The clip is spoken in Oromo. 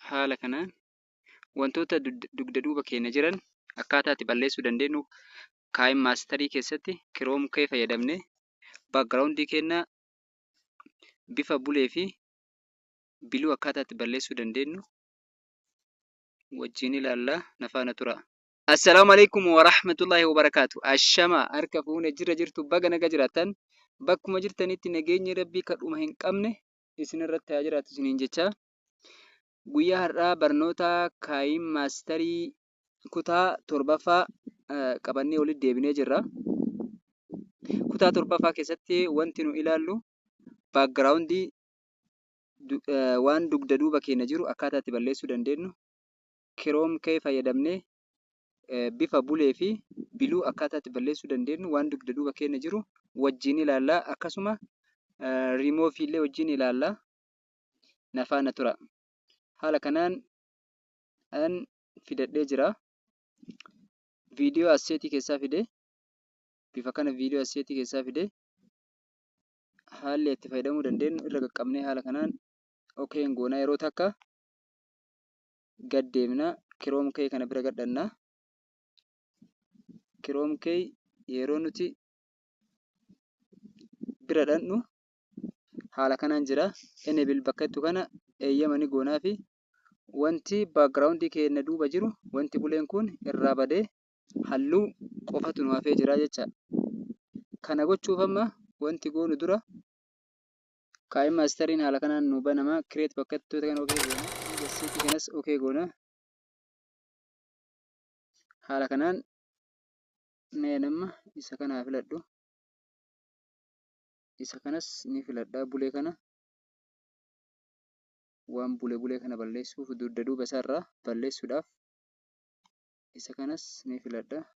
Haala kanaan wantoota dugda duuba keenya jiran akkaataa itti balleessuu dandeenyu KineMasterii keessatti chroma key fayyadamnee backgroundii keenya bifa blue fi blue akkaataa itti balleessuu dandeenyu wajjin ilaallaa, na faana tura. Assalaamu alaikum wa rahmatullahi wa barakaatu. Ashama, harka fuune, jirra jirtu? Baga naga jiraattan. Bakkuma jirtanitti nageenyi Rabbii kadhuma hin qabne isin irratti haa jiraatu isiniin jechaa. Guyyaa har'aa barnoota KineMasterii kutaa torbaffaa qabannee walitti deebinee jirra. Kutaa torbaffaa keessatti wanti nu ilaallu backgroundii waan dugda duuba keenya jiru akkaataa itti balleessuu dandeenyu, chroma key fayyadamnee bifa blue fi blue akkaataa itti balleessuu dandeenyu waan dugda duuba keenya jiru wajjin ilaallaa. Akkasuma riimoofii illee wajjin ilaallaa. Na faana tura. Haala kanaan an fidadhee jira. Viidiyoo assetii keessaa fide. Bifa kana viidiyoo assetii keessaa fide. Haalli itti fayyadamuu dandeenyu irra qaqqabnee haala kanaan okayn goonaa, yeroo takka gad deemna, chroma key kana bira gadhanna. Chroma key yeroo nuti bira dhannu haala kanaan jira. Enable bakka jettu kana eeyyama ni goonaa fi wanti backgroundii keenya duuba jiru, wanti buleen kun irraa badee halluu qofatu nu hafee jira jechaadha. Kana gochuuf amma wanti goonu dura KineMasteriin haala kanaan nu banama. Create bakka jettu kana okay goona. Assetii kanas okay goona. Haala kanaan mee nama isa kanaa filadhu. Isa kanas ni filadha, blue kana. Waan blue blue kana balleessuuf, dugda duuba isaarraa balleessuudhaaf isa kanas ni filadha.